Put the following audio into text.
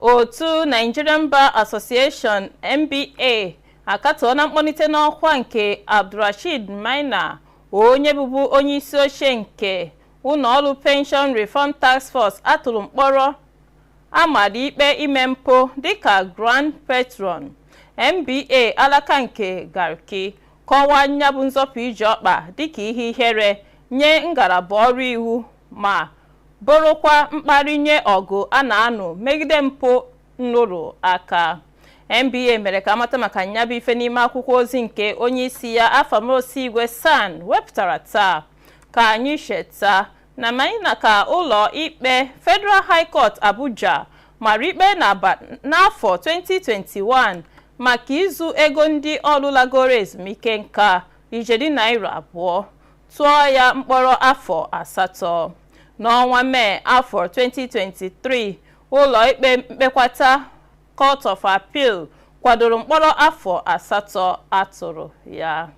Otu Nigerian Bar Association, NBA, akatọọla mkpọlite n'ọkwa nke Abdulrasheed Maina, onye bụbu onye isi oche nke ụlọọrụ Pension Reform Task Force atụrụ mkpọrọ amara ikpe ime mpụ dịka Grand Patron. NBA alaka nke Garki kọwaa nyabụ nzọpụ ije ọkpa dịka ihe ihere nye ngalaba ọrụ iwu ma bụrụkwa mkparị nye ọgụ a na-anụ megide mpụ nrụrụ aka. NBA mere ka amata maka nyabụ ife n'ime akwụkwọ ozi nke onye isi ya, Afamosi Igwe SAN, wepụtara taa. Ka anyị cheta na Maina ka ụlọ ikpe Federal High Court Abuja mara ikpe n'afọ 2021 maka izu ego ndị ọrụ lagoro ezumike nka ijeri naira 2, tụọ ya mkpọrọ afọ 8. N'ọnwa Mee afọ 2023, ụlọ ikpe mkpekwata, Court of Appeal, kwadoro mkpọrọ afọ 8 atụrụ ya.